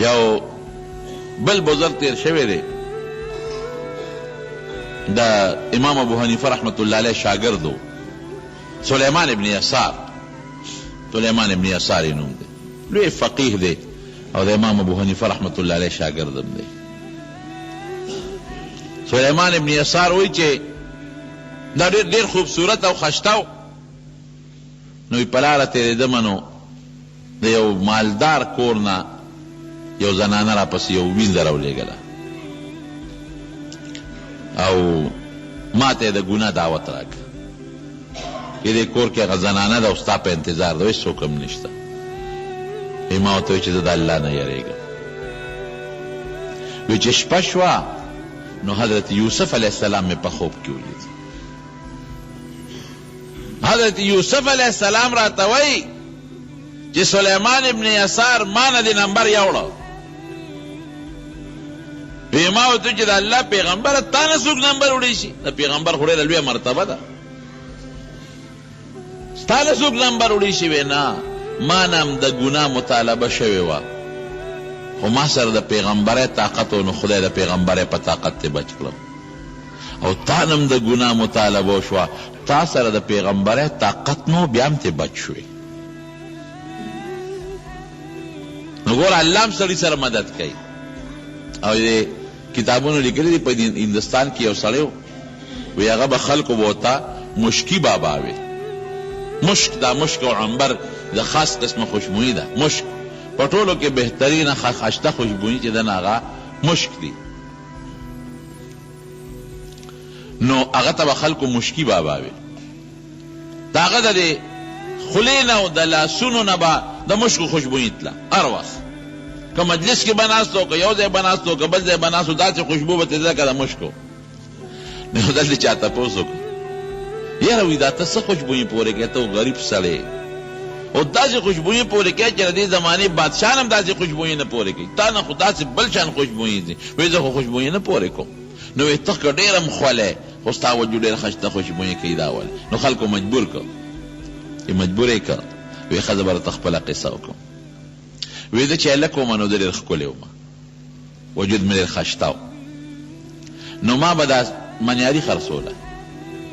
یو بل بزرګ تیر شوی دی، د امام ابو حنیفه رحمت الله علیه شاګرد و، سلیمان ابن یسار، سلیمان ابن یسار یې نوم دی، لوی فقیه دی او د امام ابو حنیفه رحمت الله علیه شاګرد هم دی. سلیمان ابن یسار وایي چې دا ډېر ډېر خوبصورت او خشته و، نو په لاره تېرېدم نو د یو مالدار کور نه یو زنانه راپسې یو وینځه راولېږله او ماته یې د ګناه دعوت راکړ چې دې کور کې هغه زنانه ده او ستا په انتظار ده، هېڅوک هم نشته. وایي ما ورته وویل چې زه د الله نه یریږم. وایي چې شپه شوه نو حضرت یوسف علیه السلام مې په خوب کې ولید. حضرت یوسف علیه السلام راته وایي چې سلیمان ابن یسار ما نه دې نمبر یوړ. وی ما ورته چې د الله پیغمبر تا نه څوک نمبر وړی شي؟ د پیغمبر خو ډېره لویه مرتبه ده، ستا نه څوک نمبر وړی شي؟ وی نه، ما نه هم د ګناه مطالبه شوې وه، خو ما سره د پیغمبرۍ طاقت و، نو خدای د پیغمبرۍ په طاقت ترې بچ کړم. او تا نه هم د ګناه مطالبه وشوه، تا سره د پیغمبرۍ طاقت نه و، بیا هم ترې بچ شوې. نو ګوره الله هم سړي سره مدد کوي. او دې کتابونو لیکلي دي په هندوستان کې یو سړی و، وایي هغه به خلکو به ورته مشکي بابا وي. مشک، دا مشک او عنبر د خاص قسمه خوشبويي ده. مشک په ټولو کې بهترینه ښایسته خوشبويي چې ده نو هغه مشک دي. نو هغه ته به خلکو مشکي بابا وي. د هغه د دې خولې نه او د لاسونو نه به د مشکو خوشبويي تله هر وخت. که مجلس کې به ناست و، که یو ځای به ناست و، که بل ځای به ناست و، داسې خوشبو به ترې تله لکه د مشکو. نو یو ځل دې چا تپوس وکړ، یاره وایي دا ته څه خوشبويي پورې کوې، ته خو غریب سړی یې او داسې خوشبويي پورې کوې چې د دې زمانې بادشاهان هم داسې خوشبويي نه پورې کوي، تا نه خو داسې بل شان خوشبويي ځي. وایي زه خو خوشبويي نه پورې کوم. نو وایي ته که ډېر هم خولی یې خو ستا وجود ډېر ښایسته خوشبويي کوي، دا ولې؟ نو خلکو مجبور کړ، چې مجبور یې کړ، وایي ښه زه به درته خپله قصه وکړم. وایي زه چې هلک وم نو زه ډېر ښکلی وم. وجود مې ډېر خشته و، نو ما به دا منیاري خرڅوله،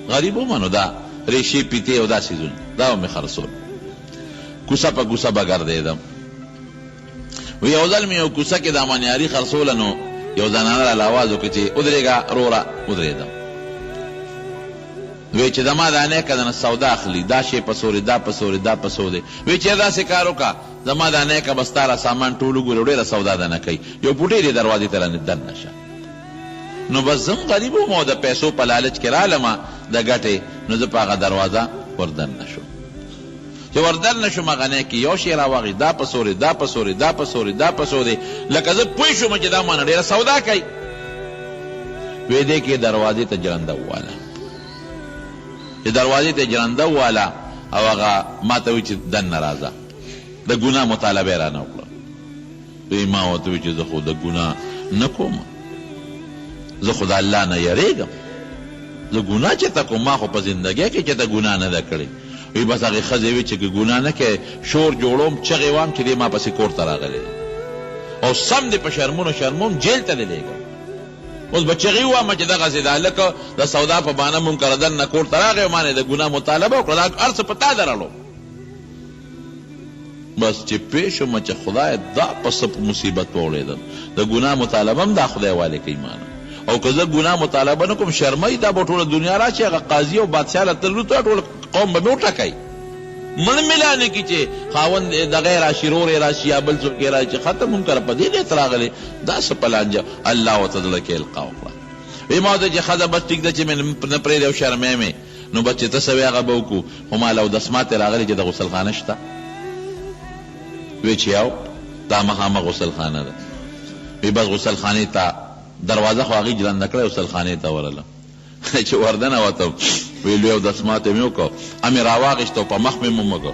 غریب وم نو دا ریشې پیتې او دا څیزونه دا به مې خرڅول، کوڅه په کوڅه به ګرځېدم. وی یو ځل مې یو کوڅه کې دا منیاري خرڅوله، نو یو زنانه راله اواز وکړ چې ودرېږه روره، ودرېدم. وی چې زما دا نیکه درنه سودا اخلي، دا شی په څو دی، دا په څو دی، دا په څو دی. وی چې داسې کار وکړه، زما دا نیکه به ستا را سامان ټول وګوري او ډېره سودا درنه کوي، یو پوټی دې دروازې ته رانه دننه شه. نو بس زه هم غریب وم او د پیسو په لالچ کې رالم د ګټې، نو زه په هغه دروازه ور دننه شوم. چې ور دننه شوم هغه نیکې یو شی راواخیست، دا په څو دی، دا په څو دی، دا په څو دی، دا په څو دی، لکه زه پوه شوم چې دا مانه ډېره سودا کوي. وې دې کې دروازې ته ژرنده وواله. چې دروازې ته یې ژرنده وواله او هغه ماته وویل چې دننه راځه، د ګناه مطالبه یې رانه وکړه. وی ما ورته وویل چې زه خو د ګناه نه کوم، زه خو د الله نه یریږم، زه ګناه چېرته کوم، ما خو په زندګۍ کې چېرته ګناه نه ده کړې. وی بس هغې ښځې وویل چې که ګناه نه کوې شور جوړوم، چغې وهم چې دی ما پسې کور ته راغلی دی او سم دې په شرمونو شرموم، جیل ته دې لېږم. اوس به چغې ووهم چې دغسې دا هلک د سودا په بهانه مونږ کره دننه کور ته راغی او ما نه یې د ګناه مطالبه وکړه، دا هر څه په تا درړوم. بس چې پوه شوم چې خدایه دا په څه مصیبت واوړېدم، د ګناه مطالبه هم دا خدای والې کوي مانه او که زه ګناه مطالبه نه کوم شرموي دا به ټوله دنیا راشي هغه قاضي او بادشاه له تل وروسته ټول قوم به مې وټکوي مړ مې لا نه کړي چې خاوند یې دغه یې راشي ورور یې راشي یا بل څوک یې راشي چې ختم مونږ کره په دې نیت راغلې دا څه په لانجه الله ورته زړه کې القا وکړه وی ما ورته چې ښځه بس ټیک ده چې مې نه پرېږدي او شرموي مې نو بس چې ته څه وې هغه به وکړو، خو ما له اودس ماتې راغلې چې د غسلخانه شته؟ وې چې او دا مخامخ غسلخانه ده. وې بس غسلخانې ته دروازه خو هغې جرنده کړې غسلخانې ته ورغلم چې وردننوتم وې لوی اودس ماتې مې وکړ مې راواخیست او په مخ مې ومږه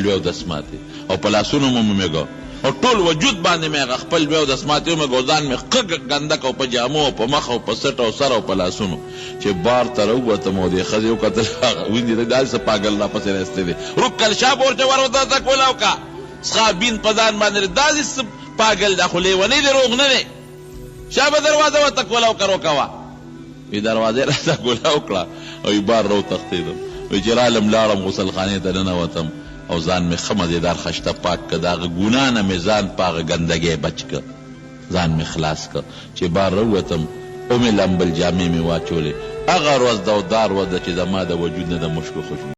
لوی اودس ماتې او په لاسونو مې ومږه او ټول وجود باندې مې هغه خپل لوی اودس ماتې ومږه او ځان مې ښه ګنده کړ په جامو او په مخ او په څټ او سر او په لاسونو چې بار ته راووتم او دې ښځې وکتل هغه ویندې ته داسې څه پاګل راپسې راایستلی دی رکل شا بورچه ور ورته کولاو کا څښا بین په ځان باندې داسې څه پاګل دا خو لېونی دی روغ نه دی شابه دروازه ورته کولاو که روکوه. وی دروازه راته کولاو کړه او وی بار راوتښتېدم. وی چې رالم لاړم غسلخانې ته ننوتم او ځان مې ښه مزېدار خشته پاک کړ د هغه ګناه نه مې ځان په هغه ګندګۍ بچ کړ ځان مې خلاص کړ چې بار راووتم ومې لمبل جامې مې واچولې هغه ورځ ده او دا ورځ ده چې زما د وجود نه د مشکو خوشبو.